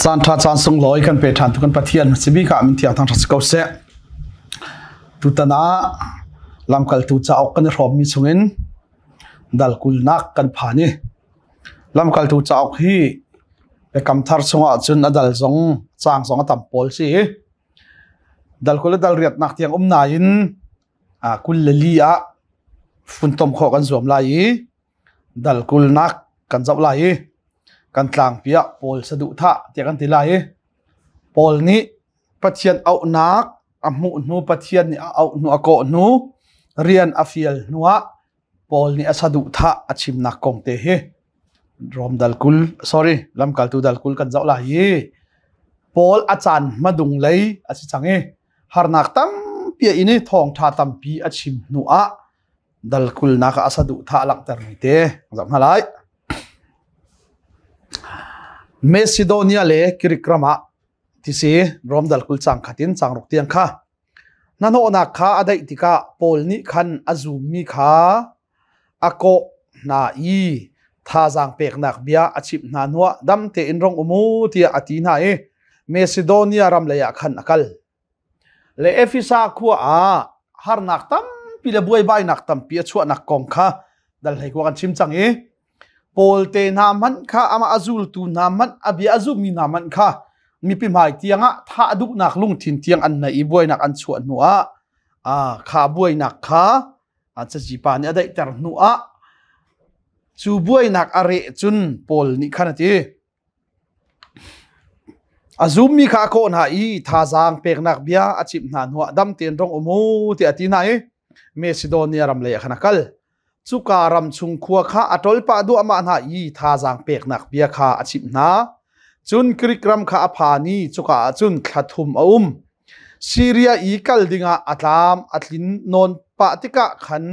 Caan ṭha caan sunglawi kan pe ṭhan tu kan Pathian sibik ah min thiang thang ṭha si ko seh. Tutan ah lamkaltu cauk kan i hrawmmi chungin dal kulnak kan phan i lamkaltu cauk hi biakam thar chungah cun a dal zong caang zong a tam pawl si i dal 20 le dal riatnak tiang um nain 24 ah funtom khawh kan zuam lai i dal kulnak kan zoh lai i kan tlangpi ah Paul saduhthah tiah kan ti lai i Paul nih Pathian auhnak a hmuh hnu Pathian nih a auh hnu a kawh hnu rian a fial hnu ah Paul nih a saduhthah a chimnak kong te hi Rom dal 20 sorry lamkaltu dal 20 kan zoh lai i Paul a caan hmadung lei a si cang i harnak tampi a in i thawngṭha tampi a chim hnu ah dal kulnak ah a saduhthah langhtermi te zoh hna lai. Macedonia le Greek ram ah tisi Rom dal 20 cang khat in cang ruk tiang kha hnahnawhnak kha a daih tikah Paul nih khan a zummi kha a kawh hna i thazaang peknak bia a chimh hna hnuah dam tein rong um u tiah a ti hna i Macedonia ram lei ah khan a kal. Le Efesa khua ah harnak tampi le buaibainak tampi a chuahnak kong kha dal hlei khua kan chim cang i Paul te hna hmanh kha amah a zultu hna hmanh a bia a zummi hna hmanh kha mipi hmai tiangah thah duhnak lungthin tiang an nei i buainak an chuah hnu ah kha buainak kha cazi pa nih a daihter hnu ah cu buainak a reh cun Paul nih khan a ti A zummi kha a kawh hna i thazaang peknak bia a chimh hna hnuah dam tein rong um u tiah a ti hna i Macedonia ram lei ah khan a kal. Cuka ram chung khua kha a ṭolpah duahmah hna i thazaang peknak bia kha a chimh hna. Cun Grik ram kha a phan i cuka ah cun thla thum a um. Siria i kal dingah a tlam a tlin nawn pah tikah khan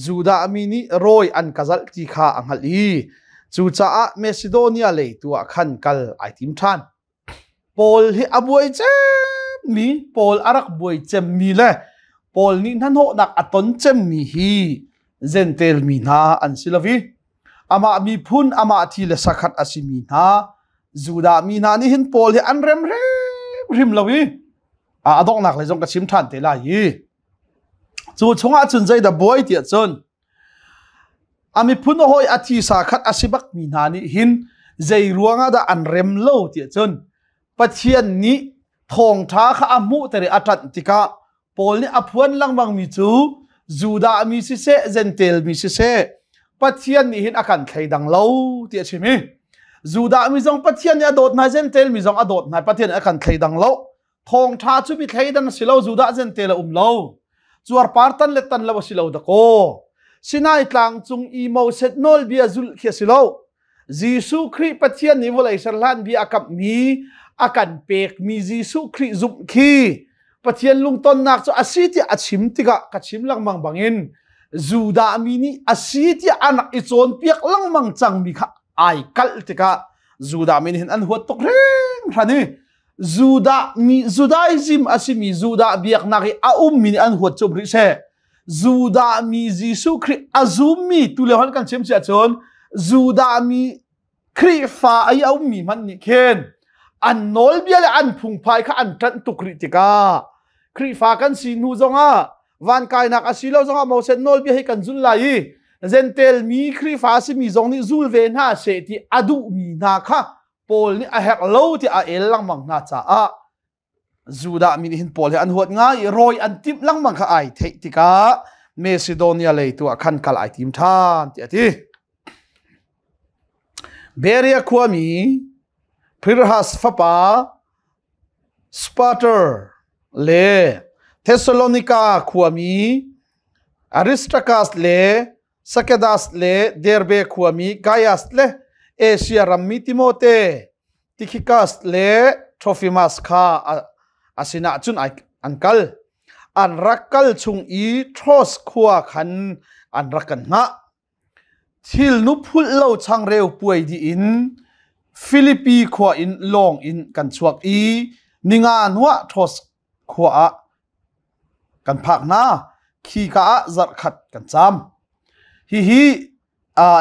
Judah mi nih rawi an ka zalh ti kha a hngalh i cucaah Macedonia lei tu ah khan kal ai tim ṭhan. Paul hi a buai cemmi, Paul a rak buai cemmi le Paul nih hnahnawhnak a ton cemmi hi Jentail mi hna an si lo i amah miphun, amah thi le sakhat a simi hna Judah mi hna nih hin Paul hi an rem hrimhrim lo i a donghnak lei zong ka chim ṭhan te lai i cu chungah cun zeidah buai tiah cun a miphun hawi a thisa khat a si bakmi hna nih hin zei ruangah dah an rem lo tiah cun Pathian nih thawngṭha kha a hmuhter i a ṭanh tikah Paul nih a phuan lengmangmi cu Judah mi siseh Jentail mi siseh Pathian nih hin a kan thleidang lo ti a chim i Judah mi zong Pathian nih a dawt hna Jentail mi zong a dawt hna Pathian nih a kan thleidang lo thawngṭha cu mi thleidan a si lo Judah Jentail a um lo cuarpar tan le tan lo a si lo dakaw Sinai tlang cung i Moses nawlbia zulh khi a si lo Jesuh Khrih Pathian nih vawlei ser hlan bia a kamhmi a kan pekmi Jesuh Khrih zumh khi Pathian lungtonnak cu a si tiah a chim tikah ka chim lengmang bangin Judah mi nih a si tiah an rak i cawnpiak lengmang cangmi kha ai kalh tikah Judah mi nih hin an huat tuk hringhran i Judah mi Judaism a simi Judah biaknak i a ummi nih an huat cu um rih seh. Judah mi Jesuh Khrih a zummi tu lio han kan chim si ahcun Judah mi Khrihfa ai a ummi hmanh nih khin an nawlbia le an phungphai kha an ṭanh tuk rih tikah Khrihfa kan si hnu zongah van kainak a si lo zongah Moses nawlbia hi kan zul lai i Jentail mi Khrihfa a simi zong nih zul ve hna seh ti a duhmi hna kha Paul nih a herh lo ti a el lengmang hna caah Judah mi nih hin Paul hi an huat ngai i rawi an timh lengmang kha ai theih tikah Macedonia lei tu ah khan kal ai tim ṭhan tiah a ti. Berea khuami Pyrrhus fapa Spater le Thessalonica khuami Aristarchus le Sakedas le Derbe khuami Gaius le Asia rammi Timote Tikhikas le Trofimas kha a sinah cun an kal. An rak kal chung i Tros khua khan an rak kan hngah. Thilnu phulh lo changreu puai dih in Filipi khua in lawng in kan chuak i ninga hnuah Tros khua ah kan phak hna. Khika ah zarhkhat kan caam. Hihi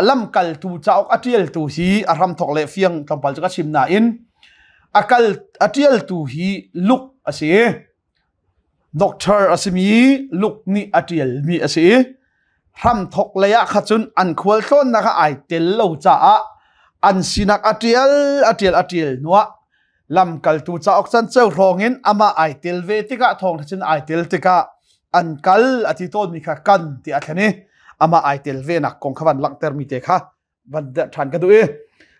lamkaltu cauk a ṭialtu hi a hramthawk le fiang tlawmpal cu ka chim nain A kal a ṭialtu hi Luke a si. Doctor a simi Luke nih a ṭialmi a si. Hramthok lei ah kha cun an khualtlawnnak ah ai tel lo caah an sinak a ṭial a ṭial a ṭial hnuah lamkaltu cauk canceu hrawng in amah ai tel ve tikah thawngṭha cun ai tel tikah an kal a ti tawnmi kha kan ti a thlen i amah ai tel ve nak kong kha van langhtermi te kha van ṭhan ka duh i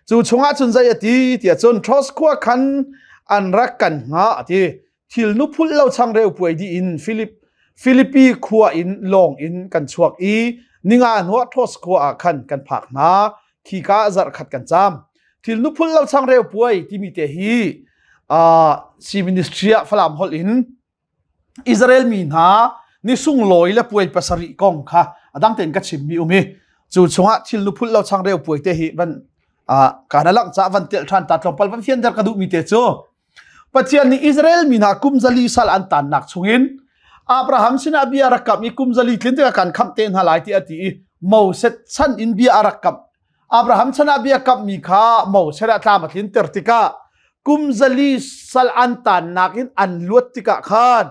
cu chungah cun zei a ti tiah cun Troas khua khan an rak kan hngah a ti. Thil nu phulh lo changreu puai dih in Philip Philippi khua in lawng in kan chuak i ninga hnuah Troas khua ah khan kan phak hna. Khika zarh khat kan caam. Thil nu phulh lo changreu puai timi te hi si ministry ah Falam holh in Israel mi hna ni sunglawi le puai pasarih kong kha a dang tein ka chimmi um i cu chungah thil nu phulh lo changreu puai te hi van kana lang ca van telh ṭhan ta tlawmpal van fianter ka duhmi te cu Pathian nih Israel mi hna kum zali sal an tannak chungin Abraham sinah bia rak kamh i kum zali tlin tikah kan khamh te hna lai ti a ti i Moses chan in bia a rak kamh. Abraham chan ah bia kamhmi kha Moses ah tlam a tlinter tikah kum zali sal an tannak in an luat tikah khan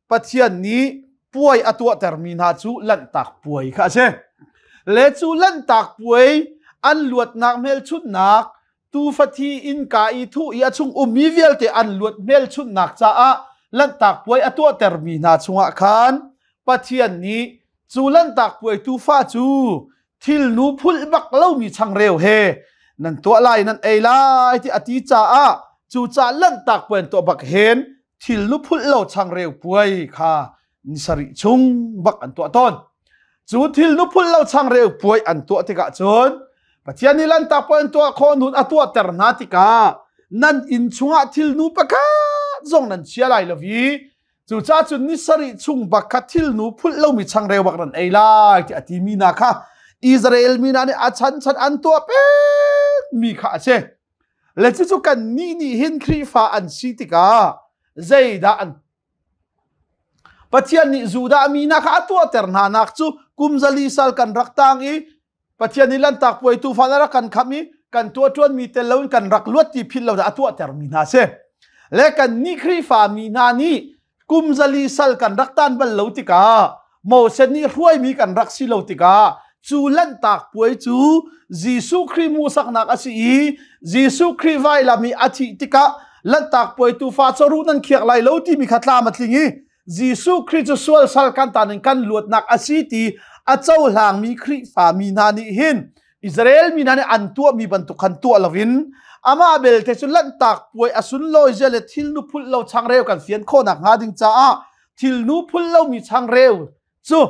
Pathian nih puai a tuahtermi hna cu Lanhtak puai kha a si. Le cu Lanhtak puai an luatnak hmelchunhnak tuufa thi innka i thuh i a chung ummi vialte an luat hmelchunhnak caah Lanhtak puai a tuahtermi hna chungah khan Pathian nih cu Lanhtak puai tuufa cu thilnu phulh bak lomi changreu he nan tuah lai nan ei lai ti a ti caah cucaah Lanhtak puai an tuah bak hin thilnu phulh lo changreu puai kha ni sarih chung bak an tuah tawn. Cu thil nu phulh lo changreu puai an tuah tikah cun Pathian nih lantak puai an tuah khawh nun a tuahter hna tikah nan inn chungah thilnu pakhat zong nan chia lai lo i cucaah cun ni sarih chung bak kha thilnu phulh lomi changreu bak nan ei lai ti a timi hna kha Israel mi hna nih a chan chan an tuah pekmi kha a si. Le cucu kan nih nih hin Khrihfa an si tikah zeidah an Pathian nih Judah mi hna kha a tuahter hna nak cu kum zali sal kan rak tang i Pathian nih lantak puai tuufal a rak kan khamh i kan tuahṭuanmi tel loin kan rak luat ti philh lo dah a tuahter mi hna si. Le kan nih Khrihfa mi hna nih kum zali sal kan rak tan bal lo tikah Moses nih hruaimi kan rak si lo tikah cu lanhtak puai cu Jesuh Khrih hmuhsaknak a si i Jesuh Khrih vailam i a thih tikah lanhtak puai tuufa cawruh nan khiak lai lo timi kha tlam a tling i Jesuh Khrih cu sual sal kan tan in kan luatnak a si ti a cohlangmi Khrihfa mi hna nih hin Israel mi hna nih an tuahmi bantuk khan tuah loin amah belte cu lanhtak puai a sunlawi zia le thilnu phulh lo changreu kan fian khawhnak hnga ding caah thilnu phulh lomi changreu cu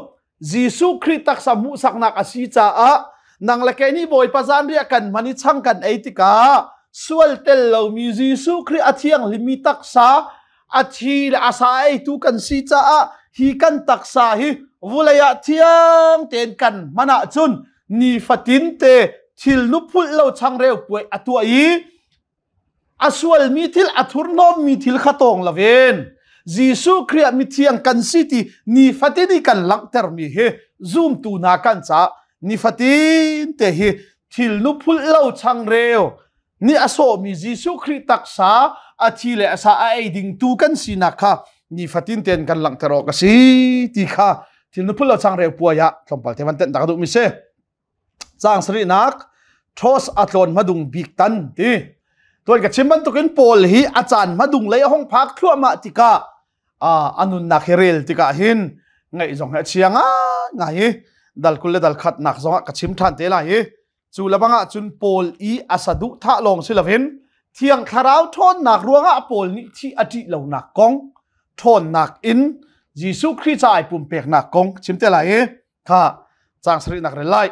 Jesuh Khrih taksa hmuhsaknak a si caah nang le kei nih Bawipa zanriah kan hman i chang kan ei tikah sual tel lomi Jesuh Khrih a thianghlimmi taksa a thi le a sa eitu kan si caah hi kan taksa hi vulei ah thiang tein kan hman ahcun nifatin te thil nu phulh lo changreu puai a tuah i a sualmi thil a thurhnawmmi thil kha tawng loin Jesuh Khrih ah mithiang kan si ti nifatin i kan langhtermi hi zumtu hna kan caah nifatin te hi thil nu phulh lo changreu nih a sawhmi Jesuh Khrih taksa a thi le a sa a ei dingtu kan sinak kha nifatin tein kan langhter awk a si ti kha thil nu phulh lo changreu puai ah tlawmpal te van tenh ta ka duhmi si. Caang sarihnak Ṭhos a tlawn hmadung bik tan ti. Tuan ka chim bantukin Paul hi a caan hmadung lei a hung phak thluahmah tikah a nunnak hi rel tikah hin ngaih zong hi a chia ngai i dal 20 le dal khatnak zong ah ka chim ṭhan te lai i cu lebang ah cun Paul i a saduhthah lawng si loin Thiang Thlarau ṭhawnnak ruangah Paul nih thih a ṭih lonak kong ṭhawnnak in Jesuh Khrih ca ai pumpeknak kong chim te lai i Kha caang sarihnak rel lai.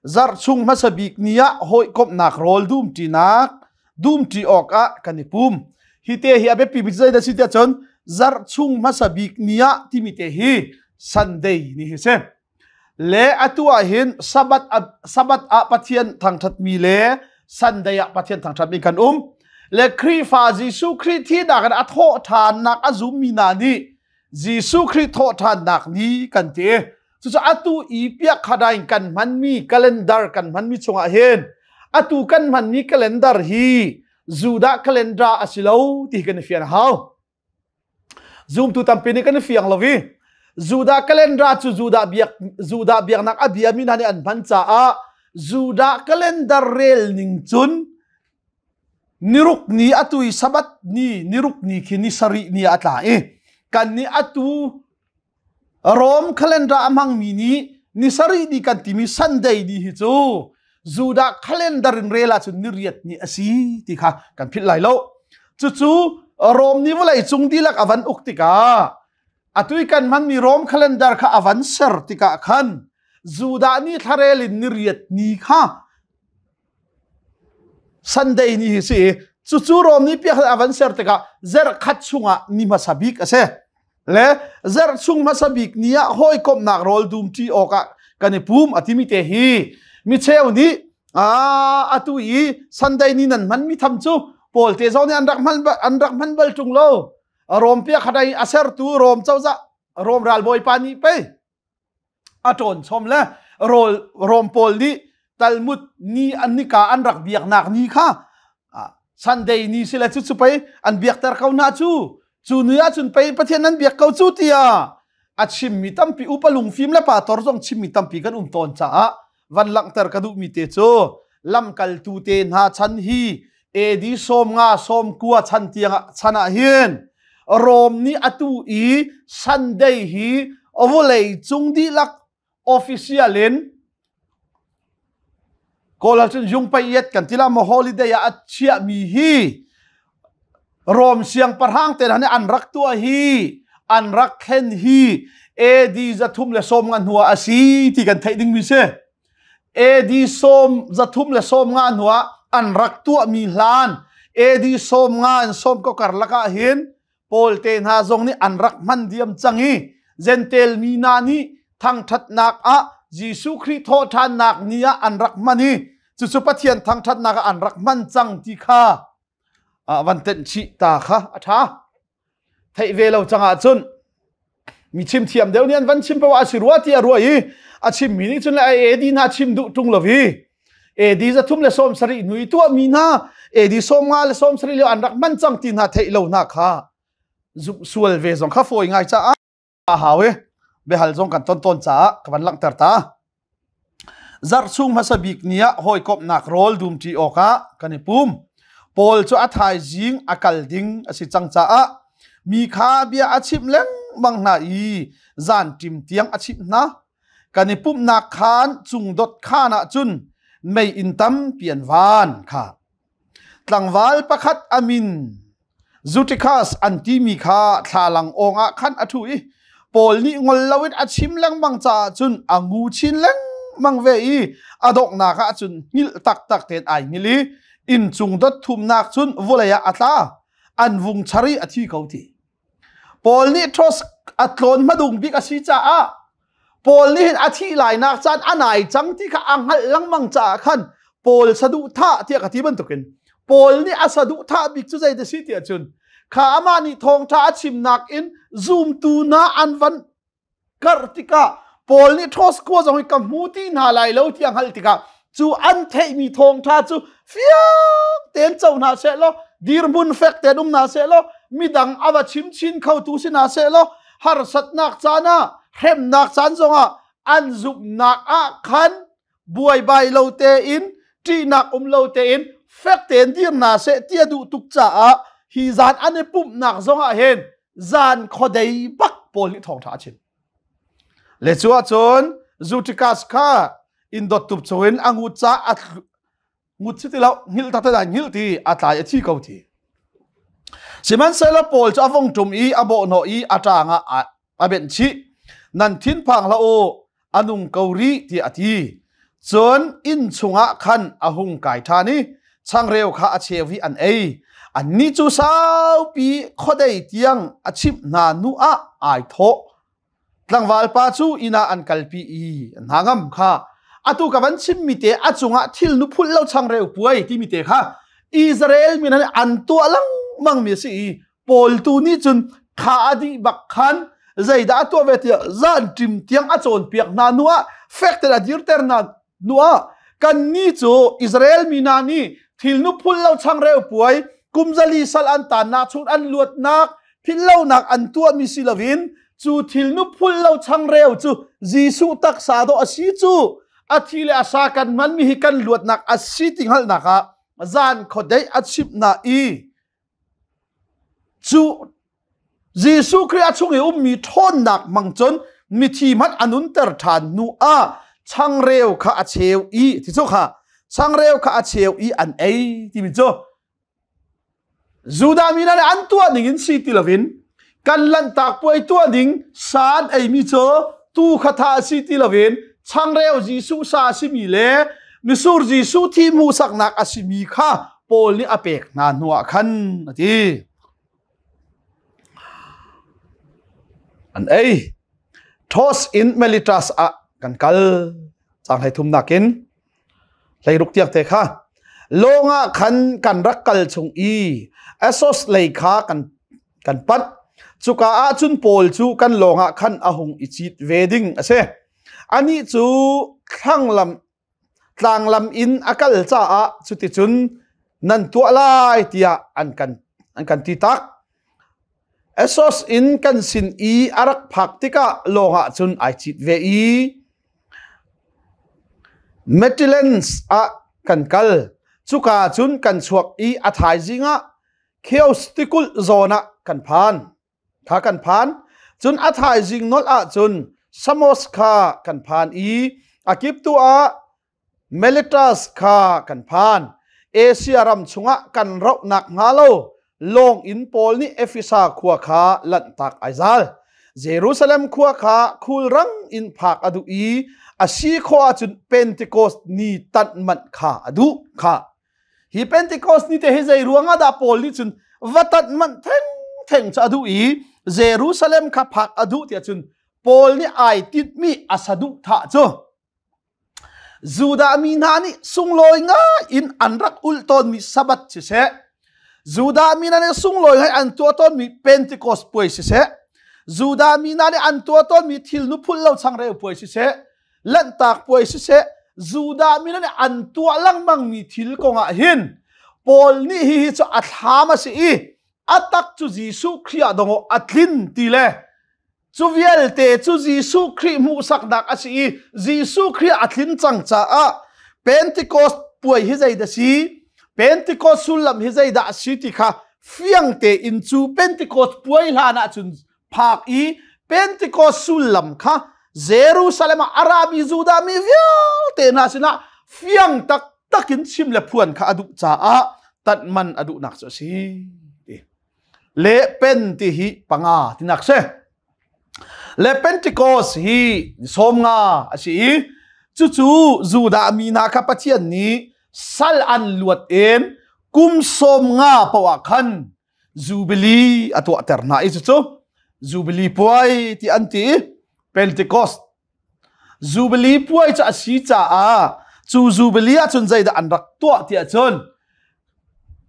Zarh chung hmasa bik ni ah hawikomhnak rawl dumṭinak dumṭi awkah kan i pum. Hi te hi a biapi bik zeidah si tiah cun zarh chung hmasa bik ni ah timi te hi Sunday ni hi si. Le atu ah hin Sabbath Sabbath ah Pathian thangṭhatmi le Sunday ah Pathian thangṭhatmi kan um. Le Khrihfa Jesuh Khrih thihnak in a thawh ṭhannak a zummi hna nih Jesuh Khrih thawhṭhannak ni kan ti. Cucu atu i piakhadain kan hmanmi calendar kan hmanmi chungah hin atu kan hmanmi calendar hi Judah calendar a si lo ti kan i fian a hau. Zumtu tampi nih kan i fiang lo i Judah calendar cu Judah biak Judah biaknak a biami hna nih an hman caah Judah calendar rel ning cun niruk ni atu i Sabbath ni niruk ni khi ni sarih ni a tla i kan nih atu Rom calendar a hmangmi nih ni sarih ni kan timi Sunday ni hi cu Judah calendar in rel ahcun ni riat ni a si ti kha kan philh lai lo. Cucu Rom nih vawlei cung dihlak a van uk tikah atu i kan hmanmi Rom calendar kha a van ser tikah khan Judah ni thlarel in ni riat ni kha Sunday ni hi si i cucu Rom nih piak a van ser tikah zarh khat chungah ni hmasa bik a si. Le zarh chung hmasa bik ni ah hawikomhnak rawl dumṭi awkah kan i pum a timi te hi micheu nih atu i Sunday ni nan hmanmi tham cu Paul te zong nih an rak hman an rak hman bal ṭung lo. Rom piak khat a sertu Rom cozah Rom ralbawipa nih pei a ṭawn chom le rawl Rom pawl nih Talmud ni an nika an rak biaknak ni kha Sunday ni si le cu cu pei an biakter ko hna cu cu ni ahcun pei Pathian nan biak ko cu tiah a chimmi tampi upa lungfim le pastor zong chimmi tampi kan um tawn caah van langhter ka duhmi te cu lamkaltu te hna chan hi AD 50 90 chan tiang chan ah hin Rom nih atu i Sunday hi vawlei cung dihlak official in Kawl ahcun yungpaiet kan ti la maw holiday ah a chiahmi hi Rom siangpahrang te hna nih an rak tuah hi an rak thlen hi AD 350 hnu ah a si ti kan theih dingmi si. AD 350 hnu ah an rak tuahmi hlan AD 50 in sawm ko karlak ah hin Paul te hna zong nih an rak hman diam cang i Jentail mi hna nih thangṭhatnak ah Jesuh Khrih thawhṭhannak ni ah an rak hman i cucu Pathian thangṭhatnak ah an rak hman cang ti kha van tenh chih ta kha a ṭha. Theih ve lo cang ahcun mi chim thiam deuh nih an van chim paoh a si rua ti a ruah i a chimmi nih cun le AD hna chim duh ṭung lo i AD 370 hnu i tuahmi hna AD 50 le 70 lio an rak hman cang ti hna theih lo hna kha zumh sual ve zong kha fawi ngai caah a hau i biahal zong kan ton tawn caah ka van langhter ta. Zarh chung hmasa bik ni ah hawikomhnak rawl dumṭi awkah kan i pum. Paul cu a thaizing a kal ding a si cang caah mi kha bia a chimh lengmang hna i zanṭim tiang a chimh hna. Kan i pumhnak khaan cungdot khaan ah cun meiinn tampi an van kha. Tlangval pakhat a min Zutikhas an timi kha thlalang awng ah khan a ṭhu i Paul nih ngol loin a chim lengmang caah cun a ngu chin lengmang ve i a donghnak ah cun hngilh taktak tein ai hngilh i inncung dot thumnak cun vawlei ah a tla. An vung char i a thi ko ti. Paul nih Tros a tlawn hmadung bik a si caah Paul nih hin a thih lainak caan a nai cang ti kha a hngalh lengmang caah khan Paul saduhthah tiah ka ti bantukin Paul nih a saduhthah bik cu zei ti si tiah cun kha amah nih thawngṭha a chimnak in zumtu hna an van karh tikah Paul nih Tros khua zong hi ka hmu ti hna lai lo tiah hngalh tikah cu an theihmi thawngṭha cu fiang tein co hna seh law dirhmun fek tein um hna seh law midang a va chim chin khotu si hna seh law harsatnak caan ah hremnak caan zongah an zumhnak ah khan buaibai lo tein ṭihnak um lo tein fek tein dir hna seh ti a duh tuk caah hi zan an i pumhnak zongah hin zan khuadei bak pawl nih thawngṭha a chim. Le cu ahcun Zutikas kha inn dot tup chungin a ngut ca a ngut si ti lo hngilh taktak ah hngilh ti a tlai a thi ko ti. Sihmanhsehlaw Paul cu a vung ṭum i a bawhhnawh i a ṭang ah a benh chih. Nan thinphang hlah u, a nung ko rih tiah a ti. Cun inn chungah khan a hung kai ṭhan i changreu kha a cheu i an ei. Annih cu saupi khuadei tiang a chimh hna hnu ah ai thawh. Tlangval pa cu inn ah an kalpi i an hna ngam kha. Atu ka van chimmi te a cungah thil nu phulh lo changreu puai timi te kha Israel mi hna nih an tuah lengmang mi a si i Paul tu nih cun kha a dih bak khan zeidah a tuah ve tiah zan ṭim tiang a cawnpiak hna hnu ah fek tein a dirter hna hnu ah kannih cu Israel mi hna nih Thilnu phul lo changreu puai kum 400 sal an tannak chung an luatnak philhlonak an tuahmi si loin cu thilnu phul lo changreu cu Jesuh taksa dawh a si cu a thi le a sa kan hmanmi hi kan luatnak a si ti hngalhnak ah zan khuadei a chimh hna i cu Jesuh Khrih a chung i ummi ṭhawnnak hmang cun mithi hmanh a nunter ṭhan hnu ah changreu kha a cheu i ti cu kha changreu kha a cheu i an ei timi cu Judah mi hna nih an tuah ning in si ti loin kan lanhtak puai tuah ding sa an eimi cu tu kha tha a si ti loin changreu Jesuh sa a simi le misur Jesuh thi hmuhsaknak a simi kha Paul nih a pek hna hnuah khan a ti. An ei. Thos in Melitas ah kan kal. Cang hlei thum nakin 16 tiang te kha. Lawng ah khan kan rak kal chung i Assos lei kha kan panh. Cuka ah cun Paul cu kan lawng ah khan a hung i cit ve ding a si. Anih cu thlanglam tlanglam in a kal caah cuticun nan tuah lai tiah an kan ti tak. Assos in kan sin i a rak phak tikah lawng ah cun ai cit ve i Metilens ah kan kal. Cuka cun kan chuak i a thaizing ah Chios tikulh zawn ah kan phan. Kha kan phan. Cun a thaizing nolh ah cun Samos kha kan phan i a kiptu ah Miletus kha kan phan. Asia ram chungah kan rauhnak hnga lo lawng in Paul nih Efesa khua kha lanhtak ai zal. Jerusalem khua kha khulrang in phak a duh i a si khawh ahcun Pentecost ni tanh manh kha a duh kha. Hi Pentecost ni te hi zei ruangah dah Paul nih cun va tanh manh theng theng cu a duh i Jerusalem kha phak a duh tiah cun Paul nih ai tinhmi a saduhthah cu Judah mi hna nih sunglawi ngai in an rak ulh tawnmi Sabbath siseh, Judah mi hna nih sunglawi ngai an tuah tawnmi Pentecost puai siseh, Judah mi hna nih an tuah tawnmi thilnu phulh lo changreu puai siseh, Lanhtak puai siseh, Judah mi hna nih an tuah lengmangmi thil kongah hin Paul nih hihi cu a thlam a si i a tak cu Jesuh Khrih ah dong a tlin ti le Cu vialte cu Jesuh Khrih hmuhsaknak a si i Jesuh Khrih a tlin cang caah Pentecost puai hi zeidah si? Pentecost sullam hi zeidah a si ti kha fiang tein cu Pentecost puai hlan ah cun phak i Pentecost sullam kha Jerusalem ah a rami Judah mi vialte hna sinah fiang taktak in chim le phuan kha a duh caah tanh man a duhnak cu a si. Le pen ti hi panga tinak si. Le Pentecost hi 50 a si i cucu Judah mi hna kha Pathian nih sal an luat in kum 50 poah khan Jubilee a tuahter hna i cucu Jubilee puai ti an ti i Pentecost Jubilee puai cu a si caah cu Jubilee ahcun zeidah an rak tuah ti ahcun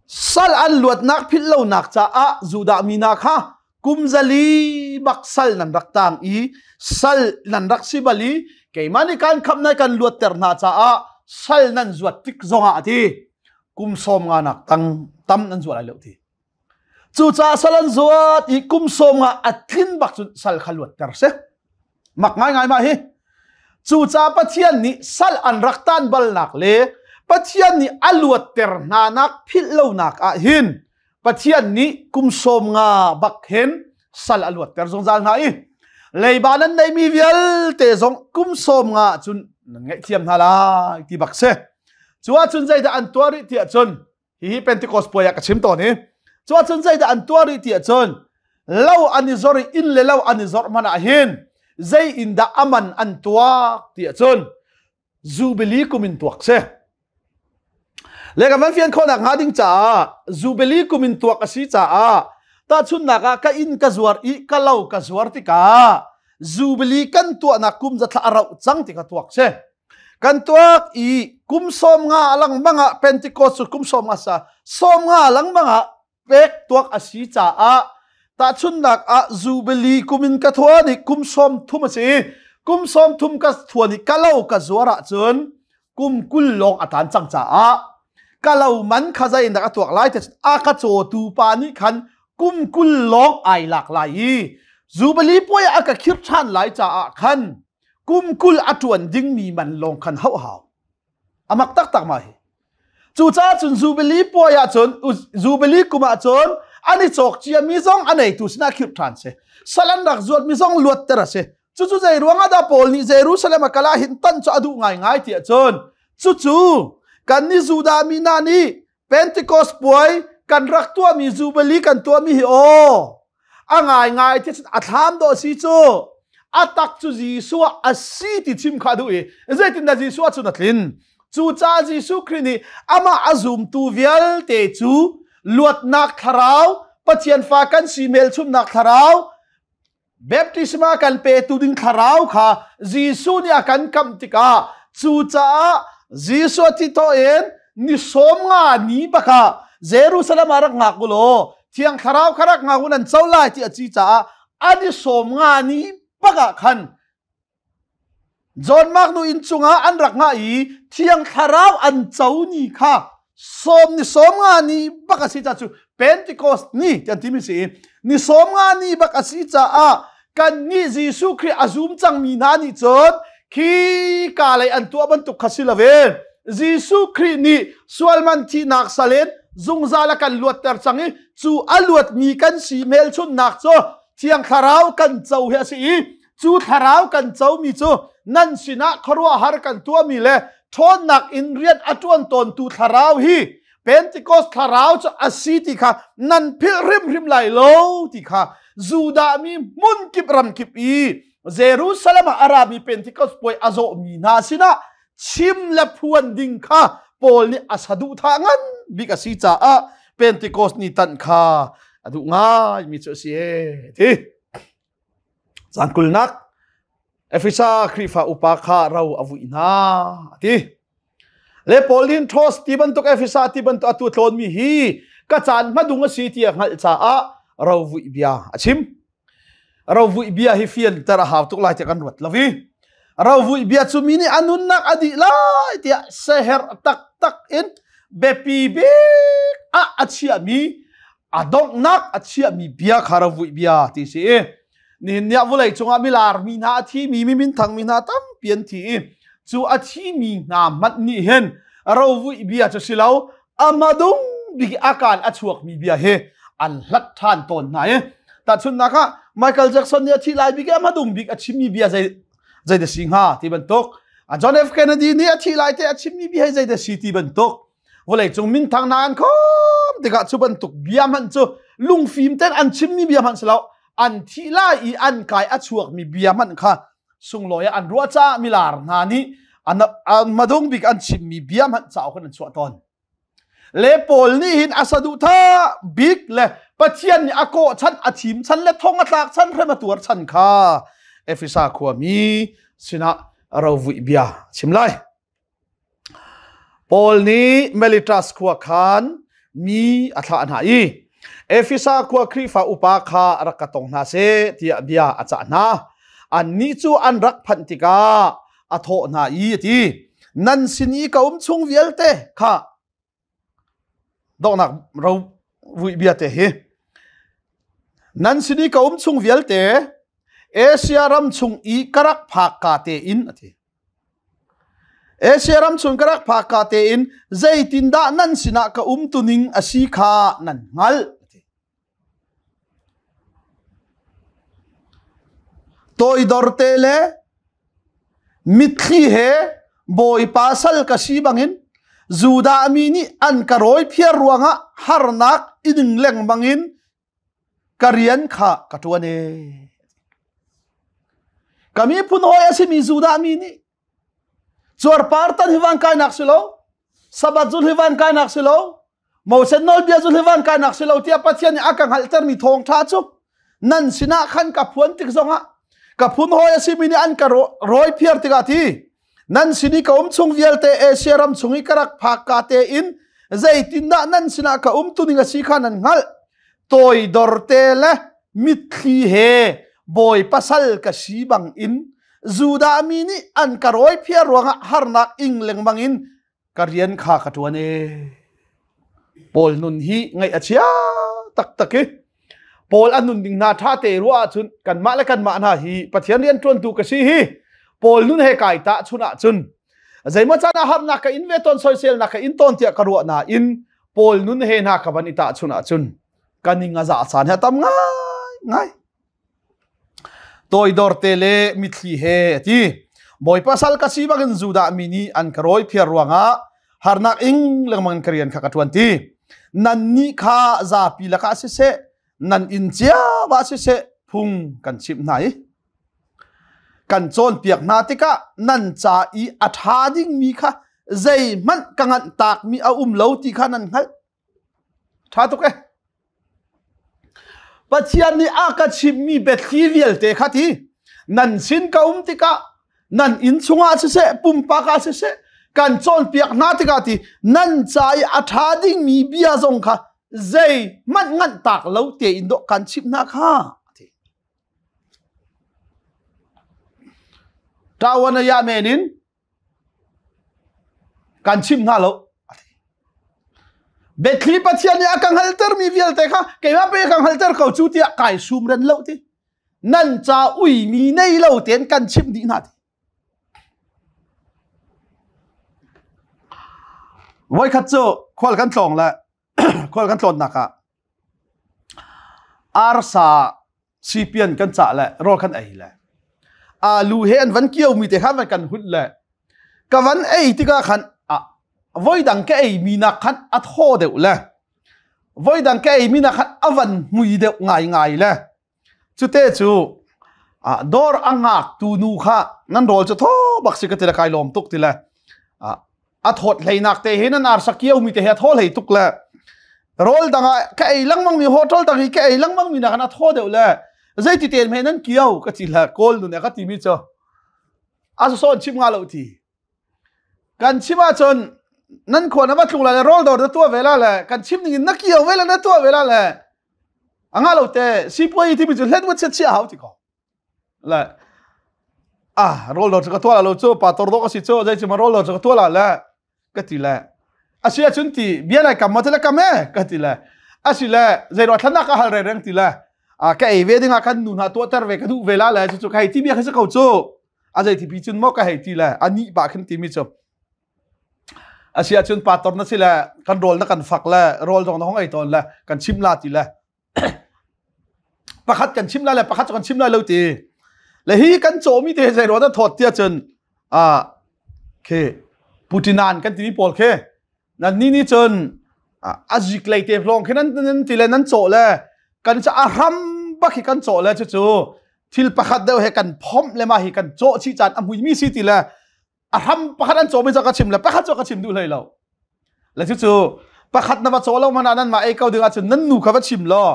sal an luatnak philh lonak caah Judah mi hna kha kum 400 bak sal nan rak tang i sal nan rak si bal i keimah nih kan khamh nai kan luatter hna caah sal nan zuat tik zongah a ti kum 50 nak tang tam nan zuat lai lo ti. Cucaah sal an zuat i kum 50 a tlin bak cun sal kha luatter si. Mak ngaingai mah hi. Cucaah Pathian nih sal an rak tan balnak le Pathian nih a luatter hna nak philh lonak ah hin Pathian nih kum 50 bak hin sal a luatter zungzal hna i leiba nan neimi vialte zong kum 50 cun nan ngaihthiam hna lai ti bak si. Cu ahcun zeidah an tuah rih tiah cun Hihi Pentecost puai ah ka chim tawn i cu ahcun zeidah an tuah rih ti ahcun lo an i zor i inn le lo an i zorh hmanh ah hin zei in dah a man an tuak ti ahcun Jubilee kum in tuak si. Le kan van fian khawhnak hnga ding caah Jubilee kum in tuak a si caah tahchunhnak ah ka inn ka zuar i ka lo ka zuar tikah Jubilee kan tuahnak kum zathla a rauh cang ti ka tuak si. Kan tuak i kum 50 lengmang ah Pentecost cu kum 50 sa 50 lengmang ah pek tuak a si caah tahchunhnak ah Jubilee kum in ka thuan i kum 30 a si. Kum 30 ka thuan i ka lo ka zuar ahcun kum 20 lawng a tan cang caah. Ka lo man kha zei in dah ka tuak lai te a ka cawtu pa nih khan kum 20 lawng ai lak lai i Jubilee puai a ka khir ṭhan lai caah khan kum 20 a ṭuan dingmi man lawng khan hauh hau. Amak taktak ma hi. Cucaah cun Jubilee puai ahcun Jubilee kum ahcun an i cawk ciami zong a neitu sinah khirh ṭhan si. Sal an rak zuatmi zong luatter a si. Cucu zei ruangah dah Paul nih Jerusalem a kal ah hin tan cu a duh ngaingai ti ahcun cucu kan nih Judah mi hna nih Pentecost puai kan rak tuahmi Jubilee kan tuahmi hi aw a ngaingai ti a thlam dawh si cu a tak cu Jesuh ah a si ti chim kha duh i zeitindah Jesuh ah cun a tlin. Cucaah Jesuh Khrih nih amah a zumtu vialte cu luatnak thlarau Pathian fa kan si hmelchunhnak thlarau Baptisma kan petu ding thlarau kha Jesuh nih a kan kamh tikah cucaah Jesuh thi thawh in ni 50 ni bakah Jerusalem ah rak ngak u law Thiang Thlarau kha rak ngak u nan co lai ti a ci caah an i 50 ni bakah khan John Mark nu inn cungah an rak ngah i Thiang Thlarau an co ni kha sawm ni 50 ni bak a si ca cu Pentecost ni ti an timi si i ni 50 ni bak a si caah kan nih Jesuh Khrih a zum cangmi hna nih cun khi ka lei an tuah bantuk kha si loin Jesuh Khrih nih sualman thihnak sal in zungzal a kan luatter cang i cu a luatmi kan si hmelchunhnak cu Thiang Thlarau kan co hi a si i cu thlarau kan comi cu nan sinah khuaruahhar kan tuahmi le ṭhawnnak in rian a ṭuan tawntu thlarau hi Pentecost thlarau cu a si ti kha nan philh hrimhrim lai lo ti kha Judah mi hmun kip ram kip i Jerusalem ah a rami Pentecost puai a zawhmi hna sinah chim le phuan ding kha Paul nih a saduhthah ngan bik a si caah Pentecost ni tanh kha a duh ngai mi cu a si e ti. Caan kulnak Efesa Khrihfa upa kha ro a vui hna a ti. Le Paul nih Tros ti bantuk Efesa ti bantuk atu tlawnmi hi ka caan hmadung a si ti a hngalh caah ro vui bia a chim. Ro vui bia hi fianter a hau tuk lai tiah kan ruat lo i ro vui bia cu mi nih a nunnak a dih lai tiah seher taktak in biapi bik ah a chiahmi a donghnak a chiahmi bia kha rovuih bia ti si i nihin ni ah vawlei cungah milar mi hna a thimi mi minthang mi hna tampi an thi i cu a thimi hna hmanh nih hin rovuih bia cu si lo amadung bik a kaan a chuakmi bia hi an hlat ṭhan tawn hna i tahchunhnak ah Michael Jackson nih a thih lai bik i amadung bik a chimmi bia zei zei dah si hnga ti bantuk John F Kennedy nih a thih lai te a chimmi bia hi zei dah si ti bantuk vawleicung minthang hna an khom tikah cu bantuk bia hmanh cu lungfim ten an chimmi bia hmanh si lo an thih lai i an kai a chuakmi bia hmanh kha sunglawi ah an ruah caah milar hna nih an madung bik an chimmi bia hmanh cauk in an chuah tawn le Paul nih hin a saduhthah bik le Pathian nih a kawh chan a thim chan le thong a tlak chan hrem a tuar chan kha Efesa khuami sinah rovuih bia chim lai. Paul nih Melitas khua khan mi a thlah hna i Efesa khua Khrihfa upa kha rak ka tong hna seh tiah bia a cah hna. Annih cu an rak phanh tikah a thawh hna i a ti, Nan sin i ka um chung vialte kha donghnak ro vui bia te hi nan sin i ka um chung vialte Asia ram chung i ka rak phak ka te in a ti. Asia ram chung ka rak phak ka tein zeitindah nan sinah ka um tuning a si kha nan hngalh. Toidor te le mitthli he Bawipa sal ka si bangin Judah mi nih an ka rawi phiar ruangah harnak i ding lengmang in ka rian kha ka ṭuan e. Ka miphun hawi a simi Judah mi nih cuarpar tan hi van kainak si lo, Sabbath zul hi van kainak si lo, Moses nawlbia zul hi van kainak si lo tiah Pathian nih a ka hngalhtermi thawngṭha cu nan sinah khan ka phuan tik zongah ka phun hawi a simi nih an ka rawi phiar tikah ti nan sin i ka um chung vialte Asia ram chung i ka rak phak ka tein zeitindah nan sinah ka um tuning a si kha nan hngalh toidor te le mitthli he bawi pasal ka si bang in Judah mi nih an ka rawi phiar ruangah harnak ing lengmang in ka rian kha ka ṭuan e. Paul nun hi ngaih a chia taktak i Paul an nun ding hna ṭha te ruah ahcun kanmah le kanmah hna hi Pathian rian ṭuantu ka si hi Paul nun he kai tah chun ahcun zeimaw caan ah harnak ka in ve tawn soiselnak ka in tawn tiah ka ruah nain Paul nun he hna ka van i tah chun ahcun ka ning a za caan he tam ngai ngai. Toidor te le mitthli he a ti. Bawipa sal ka si bangin Judah mi nih an ka rawi phiar ruangah harnak ing lengmang in ka rian kha ka ṭuan ti. Nannih kha zapi lakah siseh, nan inn cio ah siseh phung kan chimh hna i kan cawnpiak hna tikah nan ca i a ṭha dingmi kha zeihmanh ka nganh takmi a um lo ti kha nan hngalh. Ṭha tuk eh. Pathian nih a ka chimmi biathli vialte kha ti nan sin ka um tikah nan inn chungah siseh pumpak ah siseh kan cawnpiak hna tikah ti nan ca i a ṭha dingmi bia zong kha zeihmanh nganh tak lo tein dawh kan chimh hna kha. Ṭawan a ya men in Kan chim hna lo. Biathli Pathian nih a ka hngaltermi vialte kha keimah pe ka hngalter ko cu tiah kai sum ren lo ti. Nan ca uimi nei lo tein kan chimh dih hna ti. Voikhat cu khual kan tlawng le khual kan tlawnnak ah arsa sipian kan cah le rawl kan ei le alu he an van kio mi te kha van kan hunh le ka van ei tikah khan a voidang ka ei mi nak khan a thaw deuh le voidang ka ei mi nak khan a van hmui deuh ngai ngai le Cute cu dawr a ngaktu nu kha nan rawl cu thaw bak si ka ti le kai lawm tuk ti le a thawt hleinak te hi nan arsa kio mi te hi a thaw hlei tuk le rawl dang ah ka ei lengmang mi hotel dang hi ka ei lengmang mi nak a thaw deuh le zeiti ten me nan kio ka ti le kawl nu ne ka ti mi cu a sawn chim nga lo ti Kan chim ahcun nan khua na va tlung lai le rawl dawr na tuah ve la le kan chim ning in na kio ve le na tuah ve la le a nga lo te sipuai timi cu hlet wat chia hau ti ko le ah rawl dawr cu ka tuah la lo cu pa tor dawk a si cu zei cu ma rawl dawr cu ka tuah la le ka ti le a si ahcun ti bia lai kam ma ti le kam e ka ti le a si le zei ruah thlan ka hal reng reng ti le a ka ei ve ding ah kan nu hna tuahter ve ka duh ve la le cu cu ka hei ti bia kha si ko cu a zei ti pi cun maw ka hei ti le a nih pah khin timi cu a si ahcun pa tor na si le kan rawl na kan fak le rawl zong na hong ei tawn le kan chim la ti le pakhat kan chim la le pakhat cu kan chim lai lo ti le hi kan cawmi te zei ruah na thawt tia cun a khi putinan kan timi pawl khi Nan ni nih cun a zik lei te hlawng khi nan nan ti le nan cawh le kan ca a hram bak hi kan cawh le cucu thil pakhat deuh he kan phomh le mah hi kan cawh chih caan a hmuimi si ti le a hram pakhat an cawh mi cu ka chim le pakhat cu ka chim duh hlei lo le cucu pakhat na va caw lo mana nan mah ei ko ding ahcun nan nu kha va chim law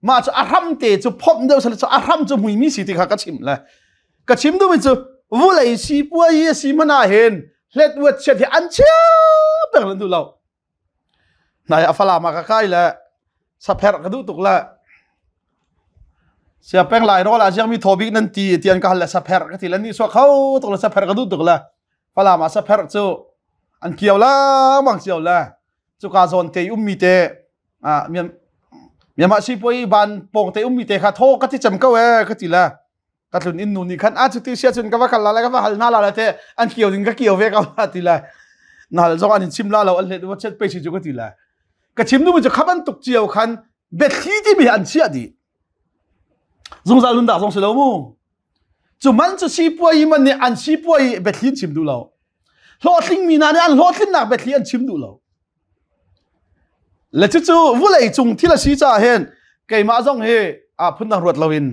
mah cu a hram te cu phomh deuh sal cu a hram cu hmuimi si ti kha ka chim le ka chim duhmi cu vulei sipuai hi a si hmanh ah hin hlet uat chiat hi an chia peng lan duh lo nai a falam ah ka kai le sapherh ka duh tuk le sia peng lai rawl ah ziang mi thaw bik nan ti tian ka hal le sapherh ka ti le ni suak kho tuk le sapherh ka duh tuk le falam ah sapherh cu an kiau la mang cio le cuka zawn te ummi te Myanmar sipuai ban pawng te ummi te kha thaw ka ti cem ko e ka ti le ka tlun in nu nih khan a cuti sia cun ka va kal la le ka va hal hna la le te an kio ding ka kio ve ko la ti le na hal zong an in chim la lo an hlet wa chet pe si cu ka ti le ka chim nu cu kha bantuk cio khan biathli ti mi an chiah dih zungzal nun dak zong si lo mu cu man cu sipuai man nih an sipuai biathli an chim duh lo hlawhtling mi hna nih an hlawhtlinnak biathli an chim duh lo Le cucu vulei cung thil a si caah hin keimah zong hi a phundang ruat loin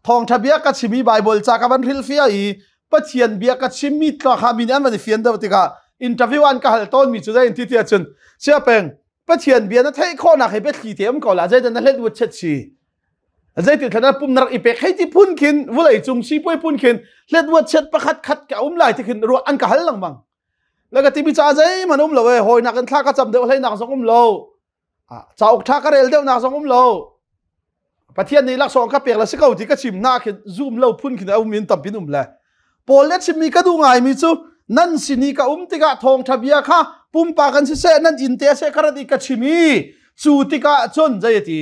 thawngṭha bia ka chim i Baibal ca ka van hrilhfiah i Pathian bia ka chimmi tla kha mi nih an van i fian deuh tikah interview an ka hal tawnmi cu zei in ti ti ahcun siapeng Pathian bia na theih khawhnak hi biathli te um ko la zeidah na hlet wut chet si zeitin thlan pum na rak i pek hei ti phun khin vulei cung sipuai phun khin hlet wut chet pakhat khat ka um lai ti khin ruah an ka hal lengmang Le ka timi ca zeihmanh um lo e hawinak in thla ka cam deuh hleinak zong um lo. Cauk tha ka rel deuhnak zong um lo. Pathian nih laksawng ka pek le si ko ti ka chim na khin zoom lo phun khin a um in tampin um le. Paul le chimmi ka duh ngaimi cu nan sin i ka um tikah thawngtha bia kha Pumpak an siseh nan inn te seh ka rat i ka chim i cu tikah cun zei ti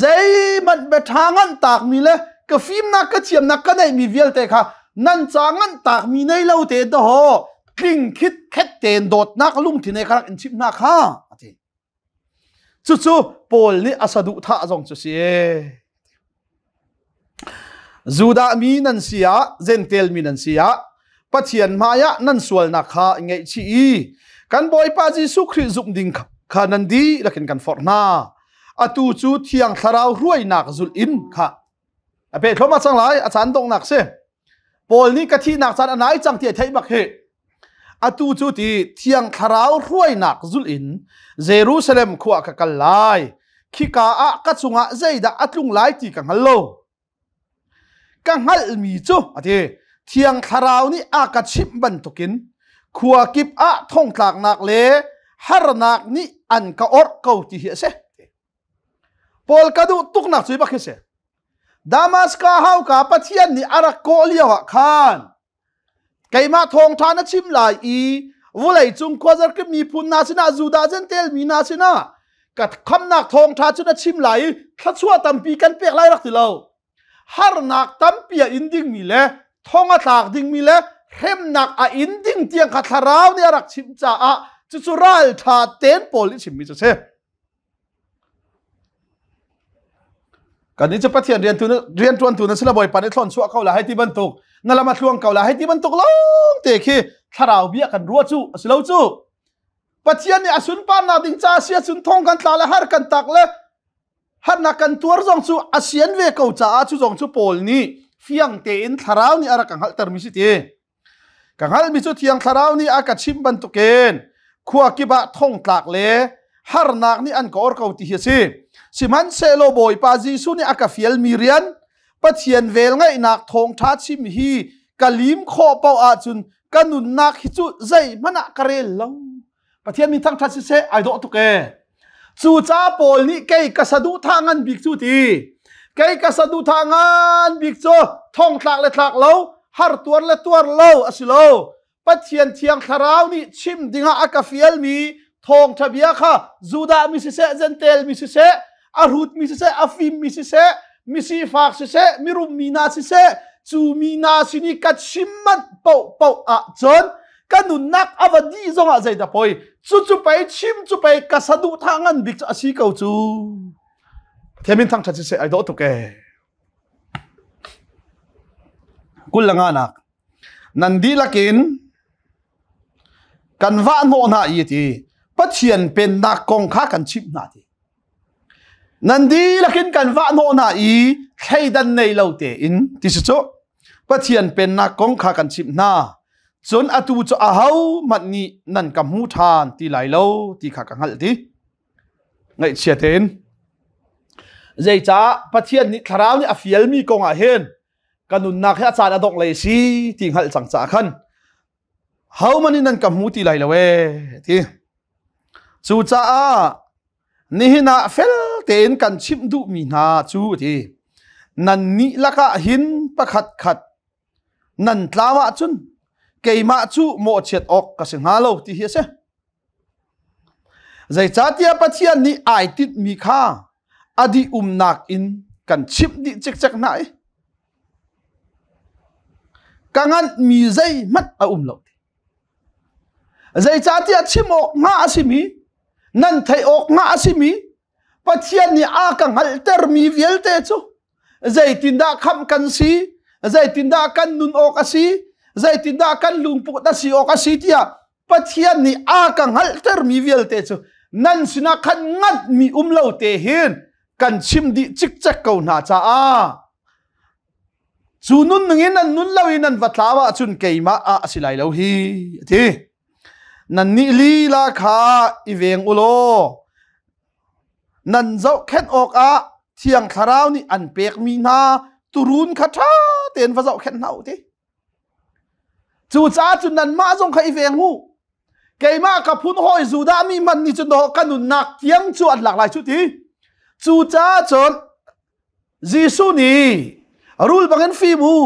zeihmanh biaṭha nganh takmi le ka fimnak ka thiamnak ka neihmi vialte kha nan ca nganh takmi nei lo te daw tling khit khet tein dawtnak lungthin he ka rak in chimh hna kha a ti. Cucu Paul nih a saduhthah zong cu si. Judah mi nan si ah Jentail mi nan si ah Pathian hmaiah nan sualnak kha ngaihchih i kan Bawipa Jesuh Khrih zumh ding kha nan dihlak in kan forh hna. Atu cu Thiang Thlarau hruainak zulh in kha a pe thluahmah cang lai a caan donghnak si. Paul nih ka thihnak caan a nai cang ti a theih bak hi. Atu cu ti Thiang Thlarau hruainak zulh in Jerusalem khua ka kal lai. Khika ah ka cungah zeidah a tlung lai ti ka hngal lo. Ka hngalhmi cu a ti Thiang Thlarau nih a ka chimh bantukin khua kip ah thongtlaknak le harnak nih an ka orh ko ti hi a si. Paul ka duh tuknak cu bak hi si. Damaska hauka Pathian nih a rak kawh lio ah khan Keimah thawngṭha na chim lai i vawleicung khuazarkip miphun hna sinah Judah Jentail mi hna sinah ka khamnak thawngṭha cu na chim lai i thluachuah tampi kan pek lai rak ti lo. Harnak tampi a in dingmi le thong a tlak dingmi le hremnak a in ding tiang kha thlarau nih a rak chimh caah cucu ralṭha tein Paul nih chimmi cu a si. Kan nih cu Pathian riantuantu na si la Bawipa nih thlawn chuah ko la hei ti bantuk na lam a thluang ko la hei ti bantuk lawng te khi thlarau bia kan ruah cu a si lo cu. Pathian nih a sunparnak ding ca a si ahcun thong kan tla le har kan tak le harnak kan tuar zong cu a sian ve ko caah cu zong cu Paul nih fiang tein thlarau nih a rak ka hngalhtermi si ti. Ka hngalhmi cu Thiang Thlarau nih a ka chimh bantukin khua kip ah thongtlak le harnak nih an ka or ko ti hi a si. Sihmanhsehlaw Bawipa Jesuh nih a ka fialmi rian Pathian velngeihnak thawngṭha chim hi ka lim khawh paoh ahcun ka nunnak hi cu zeihmanh ah ka rel lo. Pathian min thangṭhat siseh ai dawh tuk ee. Cucaah Paul nih kei ka saduhthah ngan bik cu ti. Kei ka saduhthah ngan bik cu thongtlak le tlak lo, har tuar le tuar lo a si lo. Pathian thiang thlarau nih chim dingah a ka fialmi thawngṭha bia kha Judah mi siseh, Jentail mi siseh, a hrutmi siseh, a fimmi siseh, misifak siseh, mirummi hna siseh, cu mi hna sin i ka chim manh paohpaoh ahcun ka nunnak a va dih zongah zeidah poi cucu pei chim cu pei ka saduhthah ngan bik cu a si ko cu Pathian min thangṭhat siseh ai dawh tuk ee kul le nga nak nan dihlak in kan vah hnawh hna i ti Pathian pennak kong kha kan chimh hna ti nan dihlak in kan vah hnawh hna i thleidan nei lo tein ti si cu Pathian pennak kong kha kan chimh hna cun atu cu aho hmanh nih nan ka hmu ṭhan ti lai lo ti kha ka hngalh ti ngaihchia tein zeicah Pathian nih thlarau nih a fialmi kong ah hin ka nunnak hi a caan a dongh lei si ti hngalh cang caah khan homan in nan ka hmu ti lai lo ee ti cucaah nihin ah fel tein kan chimh duhmi hna cu ti nan nih lakah hin pakhat khat nan tlau ahcun keimah cu mawhchiat awk ka si hnga lo ti hi a si Zeicahtiah Pathian nih ai tinhmi kha a dih umnak in kan chimh dih cikcek hna i ka nganhmi zeihmanh a um lo. Zeicahtiah chim awk hnga a simi, nan theih awk hnga a simi, Pathian nih a ka hngalhtermi vialte cu zeitindah khamh kan si, zeitindah kan nun awk a si, zeitindah kan lungput a si awk a si tiah Pathian nih a ka hngalhtermi vialte cu nan sinah khan nganhmi um lo te hin kan chim dih cikcek ko hna caah cu nun ningin nan nun lo i nan va tlau ahcun keimah ah a si lai lo hi a ti nannih lila kha i veng u law nan zohkhenh awkah thiang thlarau nih an pekmi hna turun kha ṭha tein va zohkhenh hna u ti Cucaah cun nanmah zong kha i veng u. Keimah ka phun hawi Judah mi hmanh nih cun dawh ka nunnak tiang cu an lak lai cu ti. Cucaah cun Jesuh nih rul bangin fim u,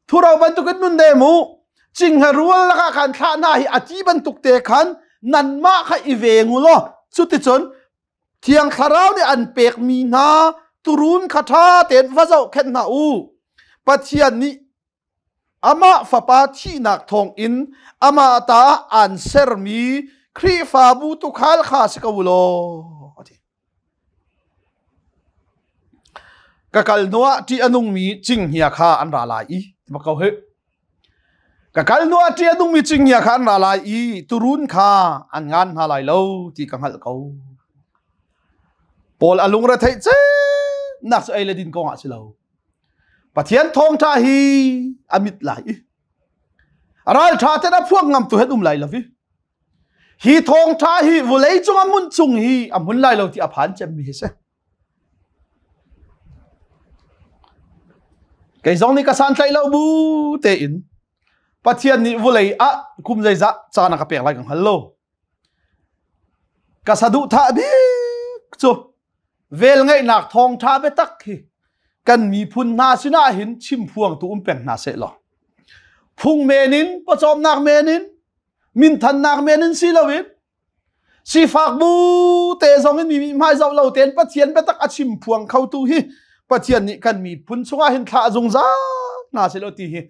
thuro bantukin nun nem u, cinghnga rual lakah khan thlah hna hi a ti bantuk te khan Nanmah kha i veng u law cuticun Thiang Thlarau nih an pekmi hna turun kha ṭha tein va zohkhenh hna u. Pathian nih amah Fapa thihnak thawngin amah ta aan sermi Khrihfabu tuukhal kha si ko u law. A ti. Ka kal hnuah ṭih a nungmi cinghngia kha an ra lai i ma ko hi. Ka kal hnuah ṭih a nungmi cinghngia kha an ra lai i turun kha an ngan hna lai lo ti ka hngalh ko. Paul a lungre theih nak cu ei le din kong ah si lo. Pathian thawngṭha hi a mit lai i ralṭha ten a phuak ngam tu hen um lai lo hi. Hi thawngṭha hi vulei cung a mun chung hi a hmun lai lo ti a phan cemmi hi si. Kei zong nih ka santlaih lo bu tein Pathian nih vulei ah kum zeizah caan a ka pek lai ka hngal lo. Ka saduhthah bik cu velngeihnak thawngṭha biatak hi kan miphun hna sinah hin chimphuangtu um peng hna seh law phung men in pawcawmnak men in minthannak men in si loin sifak bu te zong in mi hmai zoh lo tein Pathian biatak a chim phuang kho tu hi Pathian nih kan miphun chungah hin thlah zungzal hna seh law ti hi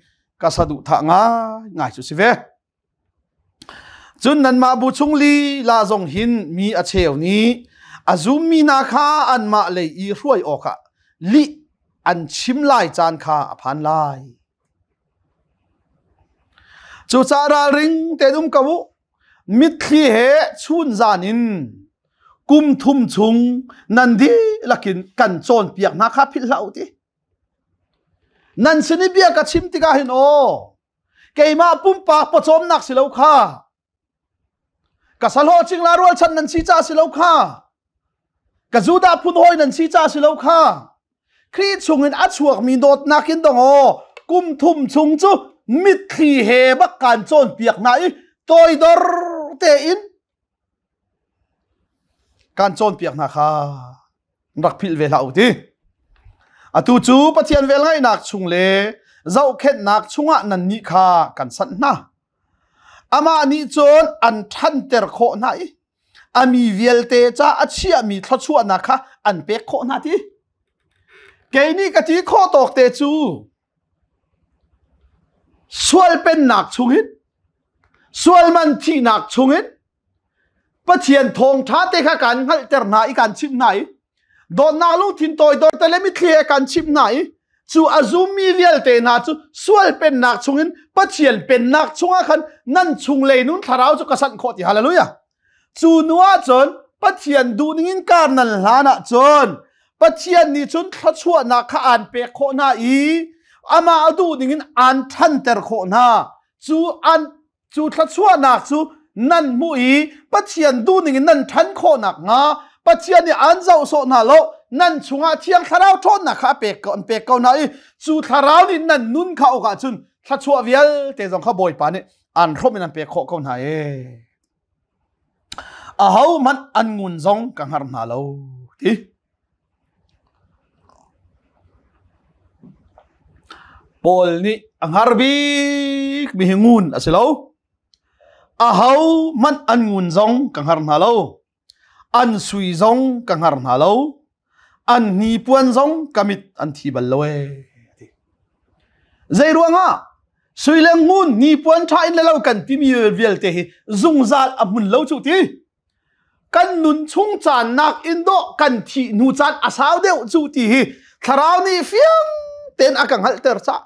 ka saduhthah ngai ngai cu si ve. Cun nanmah bu chung lila zong hin mi a cheu nih a zummi hna kha anmah lei i hruai awkah lih an chim lai caan kha a phan lai. Cucaah ralring tein um ko u. Mitthli he chun zan in kum thum chung nan dihlak in kan cawnpiak hna kha philh hlah u ti. Nan sin i bia ka chim tikah hin aw, keimah pumpak pawcawmnak si lo kha ka salhaw cingla rualchan nan si ca si lo kha ka Judah phun hawi nan si ca si lo kha Khrih chungin a chuakmi dawtnak in dong aw kum thum chung cu mitthli he bak kaan cawnpiak hna i toidor tein Kan cawnpiak hna kha rak philh ve hlah u ti. Atu cu Pathian velngeihnak chung le zohkhenhnak chungah nannih kha kan sanh hna. Amah nih cun an ṭhanter khawh hna i a mi vialte ca a chiahmi thluachuahnak kha an pek khawh hna ti. Kei nih ka ti khawh tawk te cu sual pennak chungin sualman thihnak chungin Pathian thawngṭha te kha kan hngalhter hna i kan chimh hna i dawtnak lungthin toidor te le mitthli he kan chimh hna i cu a zummi vialte hna cu sual pennak chungin Pathian pennak chungah khan nan chunglei nun thlarau cu ka sanh khawh ti hallelujah cu nu ah cun Pathian duhning in kar nan hlan ah cun Pathian nih cun thluachuahnak kha aan pek khawh hna i amah a duhning in aan ṭhanter khawh hna cu an Cu thluachuahnak cu nan hmuh i Pathian duhning in nan ṭhan khawh nakhnga Pathian nih aan zoh sawh hna lo nan chungah Thiang Thlarau ṭhawnnak kha a pek ko an pek ko hna i cu Thlarau nih nan nun kha awk ahcun thluachuah vialte zong kha Bawipa nih aan hrawmh in an pek khawh ko hna ee. Ahohmanh an ngun zong ka hngar hna lo ti. Paul nih a hngar bik mi hi ngun a si lo. Aho hmanh an ngun zong ka hngar hna lo. An sui zong ka hngar hna lo. An hnipuan zong ka mit an thi bal lo ee. Zei ruangah sui le ngun hnipuan ṭha in le lo kan timi vialte hi zungzal a hmun lo cu ti. Kan nun chung caan nak in dawh kan thih hnu caan a sau deuh cu ti hi thlarau nih fiang tein a ka hngalhter cah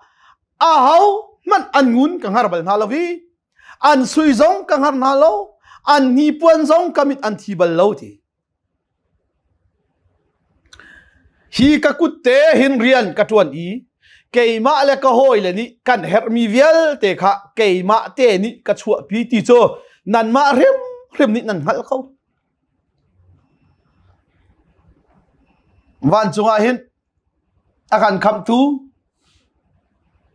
aho hmanh an ngun ka hngar bal hna lo hi an sui zong ka hngar hna lo an hnipuan zong ka mit an thi bal lo ti Hi ka kut te hin rian ka ṭuan i keimah le ka hawile nih kan herhmi vialte kha keimah te nih ka chuahpi ti cu nanmah hrimhrim nih nan hngalh ko. Vancung ah hin a kan khamhtu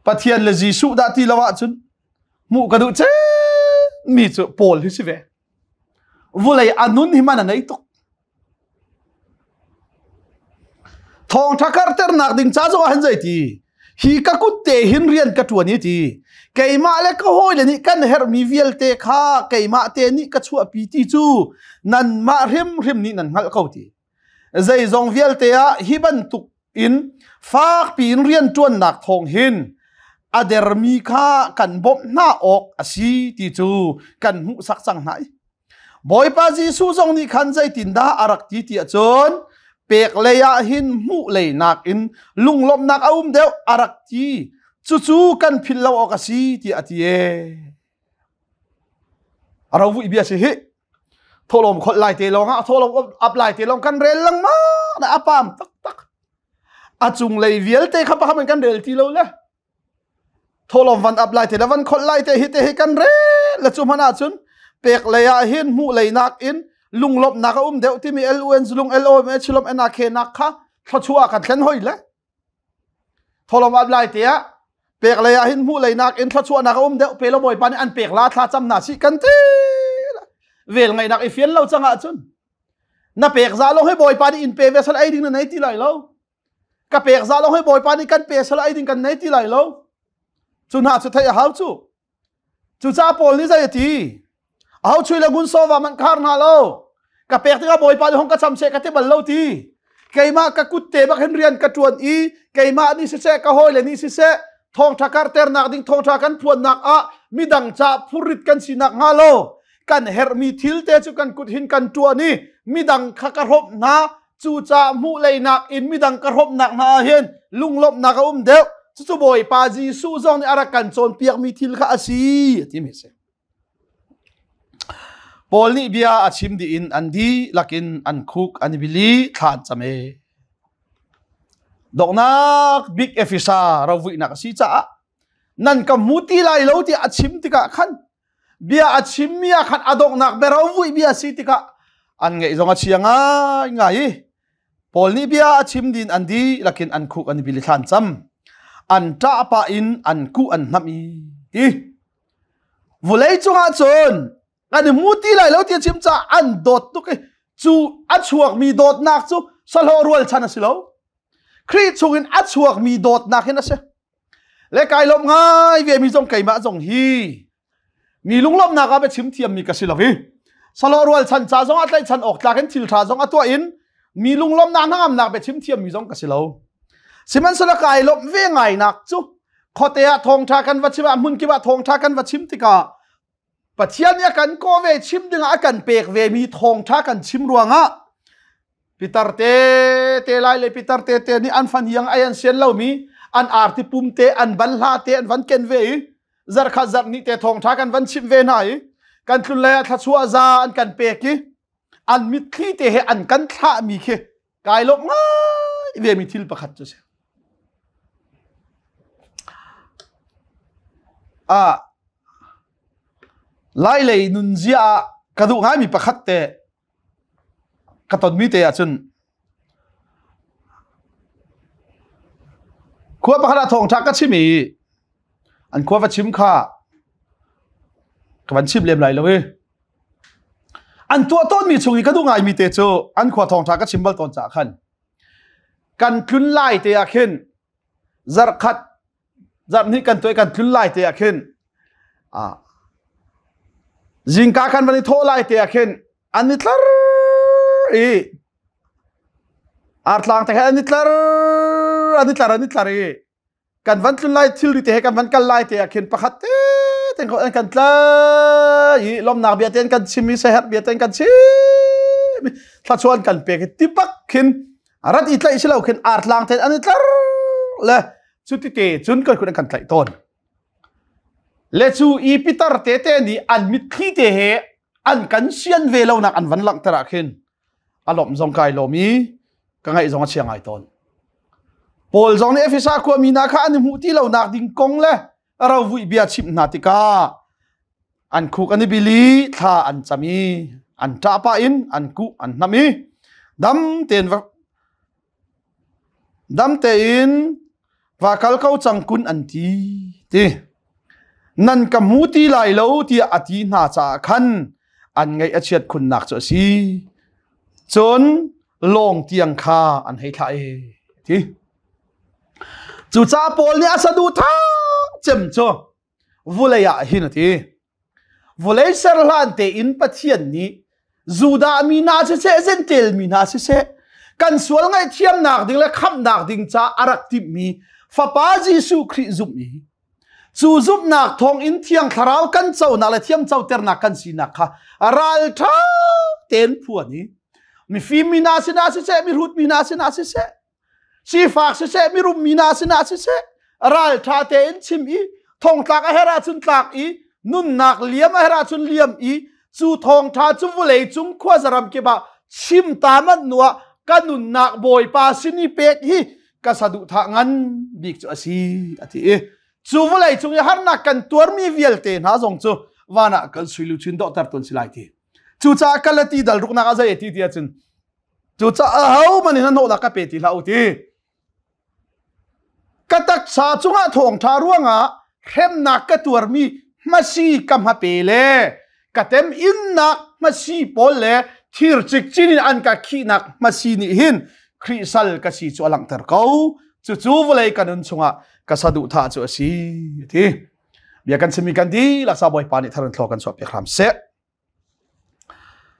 Pathian le Jesuh dah ti lo ahcun hmuh ka duh mi cu Paul hi si ve. Vulei a nun hi man a nei tuk. Thawngṭha karhternak ding ca zongah hin zeiti? Hi ka kut te hin rian ka ṭuan i ti. Keimah le ka hawile nih kan herhmi vialte kha keimah te nih ka chuahpi ti cu nanmah hrimhrim nih nan hngalh ko ti. Zeizong vialte ah hi bantuk in fakpi in rian ṭuannak thawng hin a dermi kha kan bawmh hna awk a si ti cu kan hmuhsak cang hna i Bawipa Jesuh zong nih khan zeitindah a rak ti ti ahcun pek lei ah hin hmuh lei nakin lunglawmhnak a um deuh a rak ti. Cucu kan philh lo awk a si tiah a ti ee. A rovuih bia si hi. Thawhlawm kholh lai te lawng ah thawhlawm ap lai te lawng kan rel lengmang a pam taktak. A cunglei vialte kha pakhat kan rel ti lo le. Thawhlawm van ap lai te le van kholh lai te hi te hi kan rel le cu hmanh ahcun pek lei ah hin hmuh lei nak in lunglawmhnak a um deuh timi LUN lung LOM H lom NAK nak kha thluachuah kan thlen hoi le thawhlawm ap lai te ah pek lei ah hin hmuh lei nak in thluachuahnak a um deuh pe lo bawipa nih an pek la thla cam na si kan ti vel ngaihnak i fian lo cang ahcun na pek za lo hi bawipa nih in pe ve sal ei ding na nei ti lai lo ka pek za lo hei bawipa nih kan pe sal ei ding kan nei ti lai lo cu hna cu theih a hau cu cu ca pawl nih zei a ti a ho chui le ngun sofa man khar hna lo ka pek tikah bawipa nih hong ka cham seh ka ti bal lo ti keimah ka kut te bak hin rian ka tuan i keimah nih siseh ka hawile nih siseh thawngtha karternak ding thawngtha kan phuannak ah midang ca phurrit kan sinak hnga lo kan herhmi thil te cu kan kut hin kan tuan i midang kha ka hrawmh hna Cucaah hmuh leinak in midang ka hrawmhnak hna ah hin lunglawmhnak a um deuh. Cucu Bawipa Jesuh zong nih a rak kan cawnpiakmi thil kha a si timi a si. Paul nih bia a chim dih in an dihlak in an khuk an i bili thla an cam e. Donghnak bik Efesa rovuihnak a si caah nan ka hmu ti lai lo tiah a chim tikah khan bia a chimmi ah khan a donghnak biarovuih bia a si tikah an ngeih zong a chia ngai ngai i Paul nih bia a chim din an dihlak in an khuk an i bil i thlan cam an ṭah pah in an kuh an hnamh i ti vulei cungah cun kan i hmu ti lai lo ti a chim caah an dawt tuk i cu a chuakmi dawtnak cu sahlawh rualchan a si lo Khrih chungin a chuakmi dawtnak hin a si Le kai lawm ngai ve mi zong keimah zong hi mi lunglawmhnak ah biachim thiammi ka si lo i salo rual chan ca zong ah tlaihchan awk tlak in thil tha zong a tuah in mi lunglawmhnak hnangamnak biachim thiammi zong ka si lo. Sihmanhsehlaw kai lawmh ve ngai nak cu khuate ah thawngtha kan va chim ah hmun kip ah thawngtha kan va chim tikah Pathian nih a kan kawh ve chim dingah a kan pek ve mi thawngtha kan chim ruangah pitar te te lai le pitar te te nih an fan hiang ai an sian lomi an arti pum te an ban hla te an van ken ve i zarkhat zarh ni te thawngtha kan van chimh ve hna i kan tlun lei ah thlachuah za an kan pek i an mitthli te he an kan thlah mi khi kai lawmh ngai ve mi thil pakhat cu si ah lai lei nunzia ah ka duh ngaimi pakhat te ka tonmi te ahcun khua pakhat ah thawngṭha ka chim i an khua va chim kha ka van chim lem lai lo i an tuah tawnmi chung i ka duh ngaimi te cu an khua thawngṭha ka chim bal tawn caah khan kan tlun lai te ah khin zarhkhat zarhhnih kan tuah kan tlun lai te ah khin zingka kan van i thawh lai te ah khin an i tlar i artlang te khan an i tlar an i tlar an i tlar i kan van tlun lai thilri te he kan van kal lai te ah khin pakhat te ten ko an kan tlai i lomnak bia ten kan chim i seher bia ten kan chim thlachuan kan pek i tipak khin rat i tlaih si lo khin artlang ten an i tlar le cuti te cun kan kun an kan tlaih tawn le cu i pitar te te nih an mitthli te he an kan sian ve lo nak an van langhter ah khin a lawmh zong kai lawm i ka ngaih zong a chia ngai tawn Paul zong nih Efesa khuami hna kha an i hmuh ti lo nak ding kong le rovuih bia chimh hna tikah an khuk an i bil i thla an cam i an ṭah pah in an kuh an hnam i dam tein va dam tein va kal ko cang kun an ti ti nan ka hmu ti lai lo tiah a ti hna caah khan an ngaih a chiat khunnak cu a si cun lawng tiang kha an hei thlah e ti. Cucaah Paul nih a saduhthah cem cu vulei ah hin a ti. Vulei ser hlan tein Pathian nih Judah mi hna siseh, Jentail mi hna siseh, kan sual ngaihthiamnak ding le khamhnak ding ca a rak timhmi Fapa Jesuh Khrih zumh i cu zumhnak thawng in Thiang Thlarau kan conak le thiam coternak kan sinak kha ralṭha tein phuan i mifim mi hna sinah siseh, mihrut mi hna sinah siseh, sifak siseh mirum mi hna sinah siseh ralṭha tein chim i thongtlak a herh ahcun tlak i nunnak liam a herh ahcun liam i cu thawngṭha cu vulei cung khuazaram kip ah chim ta manh hnu ah ka nunnak Bawipa sin i pek hi ka saduhthah ngan bik cu a si a ti i cu vawlei cung i harnak kan tuarmi vialte hna zong cu van ah kan sui luchin dawhter tawn si lai ti. Cucaah Galati dal ruknak ah zei a ti ti ahcun Cucaah ahohmanh in hnawhnak ka pe ti hlah u ti. Ka taksa cungah thawngṭha ruangah hremnak ka tuarmi hmasi ka hmape le ka tem innak hmasi pawl le thir cikcin in an ka khihnak hmasi nih hin Khrih sal ka si cu a langhter ko. Cucu vawlei ka nun chungah ka saduhthah cu a si ti. Bia kan chimmi kan dihlak sa Bawipa nih thar in thlaw kan chuah piak hram seh.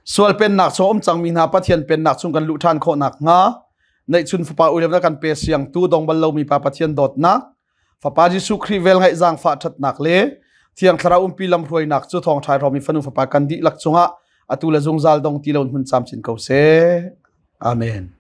Sual pennak chung um cangmi hna Pathian pennak chung kan luh ṭhan khawh nakhnga neihchun Fapa uilemnak kan pe siangtu dong bal lomi Pa Pathian dawtnak, Fapa Jesuh Khrih velngeih zaangfah ṭhatnak le Thiang Thlarau umpi lamhruainak cu thawngṭha hrawmi fanu fapa kan dihlak cungah atu le zungzal dong ti lo hmun camcin ko seh. Amen.